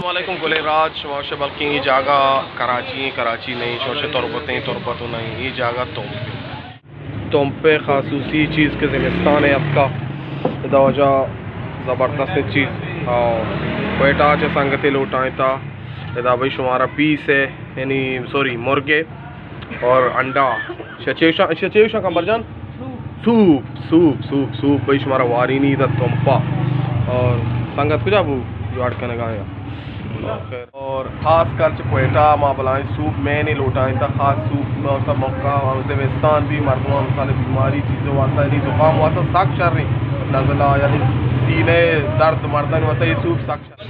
السلام علیکم گلیں راج، شما شہ بلکیں اے جاگہ کراچی ایں، کراچی نہیں، شما شہ تربت ایں، تربت نہیں، اے جاگہ تمپ ایں۔ تمپ ءِ خصوصی چیز کہ زمستان ءَ اتکا، ادا واجہ زبردست چیز۔ اور کوئٹہ چہ سنگتے لوٹائیں تا، ادا بھئی شمارا پیس ءِ، یعنی سوری، مرگ ءِ اور انڈا۔ شچیشا، شچیشا کمبر جان؟ سوپ، سوپ، سوپ، سوپ، بھئی شمارا وارینی دا تمپا۔ اور سنگت کجا بو؟ جواڑ کنگا یا؟ خیر۔ اور خاص کر چہ کوئٹہ ما بلائیں سوپ مین لوٹائیں تا، خاص سوپ ما تا مکہ، زمستان بھی مردم مثال بیماری چیزوں واسطہ، یعنی زکام واسطہ سک شر ایں، نزلہ یعنی سینے درد مردن واسطہ یہ سوپ سک شر۔